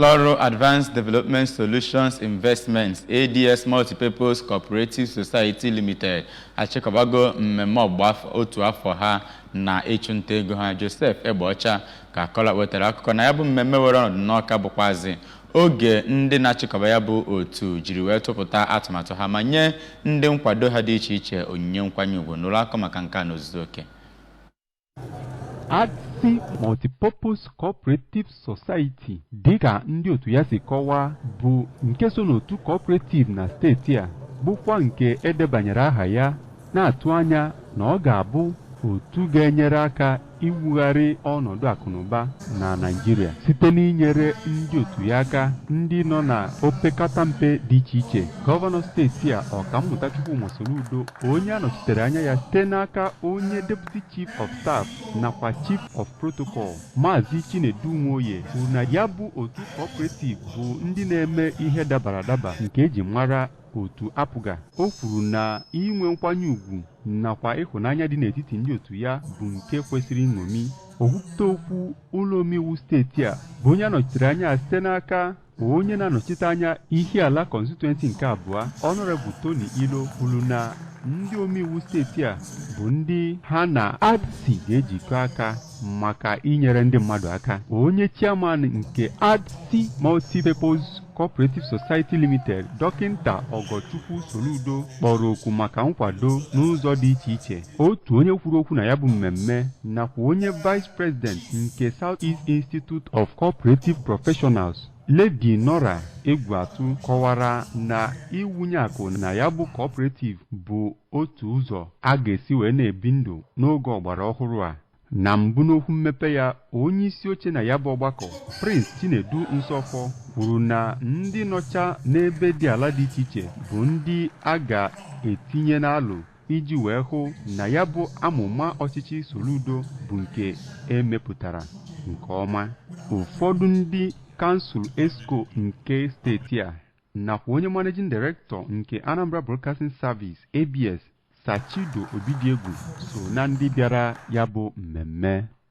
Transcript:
Ụlọọrụ Advanced Development Solutions Investments, ADS Multipurpose Cooperative Society Limited, achịkọbago mmemme ọgbụgba otu afọ ha na ịchụnta ego ha. Joseph Egbeọcha ka Kọla wetara akụkọ na ya bụ mmemme were ọnọdụ n'Ọka, bụkwazị oge ndị na-achịkọba ya bụ otu jiri wee tụpụta atụmatụ ha ma nye ndị nkwado ha dị iche iche onyinye nkwanye ùgwù. Nụrụ akọ maka nke a n'ozuzu oke. ADC Multipurpose Cooperative Society, dịka ndị otu ya si kọwaa, bụ nke so n'otu cooperative na steeti a, bụkwa nke edebanyere aha ya, na-atụ anya na ọ ga-abụ otu ga-enyere aka iwugharị ọnọdụ akụnụba na Naịjirịa site n'inyere ndị otu ya aka ndị nọ na opekata mpe dị iche iche. Gọvanọ steeti a, Ọkammụta Chukwuma Soludo, onye a nọchitere anya ya site n'aka onye Deputy Chief of Staff nakwa Chief of Protocol, Maazị Chinedu Nwoye, kwuru na ya bụ otu cooperative bụ ndị na-eme ihe dabara adaba nke eji mara otu apụga. O kwuru na inwe nkwanye ùgwù nakwa ịhụnanya dị n'etiti ndị otu ya bụ nke kwesịrị nṅomi. Okwupụta okwu ụlọ omeiwu steeti a, bụ onye anọchitere anya site n'aka onye na-anọchite anya Ihiala constituency nke abụọ, Honorable Tony Ilo, kwuru na ndị omeiwu steeti a bụ ndị ha na ADC ga-ejikọ aka maka inyere ndị mmadụ aka. Onye chairman nke ADC Multipurpose Cooperative Society Limited, Dọkịnta Ọgọchukwu Soludo, kpọrọ oku maka nkwado n'ụzọ dị iche iche. Otu onye kwuru okwu na ya bụ mmemme nakwa onye Vice President nke South East Institute of Cooperative Professionals, Lady Nora Egwuatu, kọwara na iwunye akụ na ya bụ cooperative bụ otu ụzọ a ga-esi wee na-ebi ndụ n'oge ọgbara ọhụrụ a. Na mbụ n'okwu mmepe ya, onye isi oche na ya bụ ọgbakọ, Prince Chinedu Nsọfọ, kwuru na ndị nọcha n'ebe dị ala dị iche iche bụ ndị a ga-etinye n'alụ iji wee hụ na ya bụ amụma ọchịchị Soludo bụ nke emepụtara nke ọma. Ụfọdụ ndị kansụl Exco nke steeti a nakwa onye Managing Director nke Anambra Broadcasting Service, ABS, Sachido Obidiegwu, so na ndị bịara ya bụ mmemme.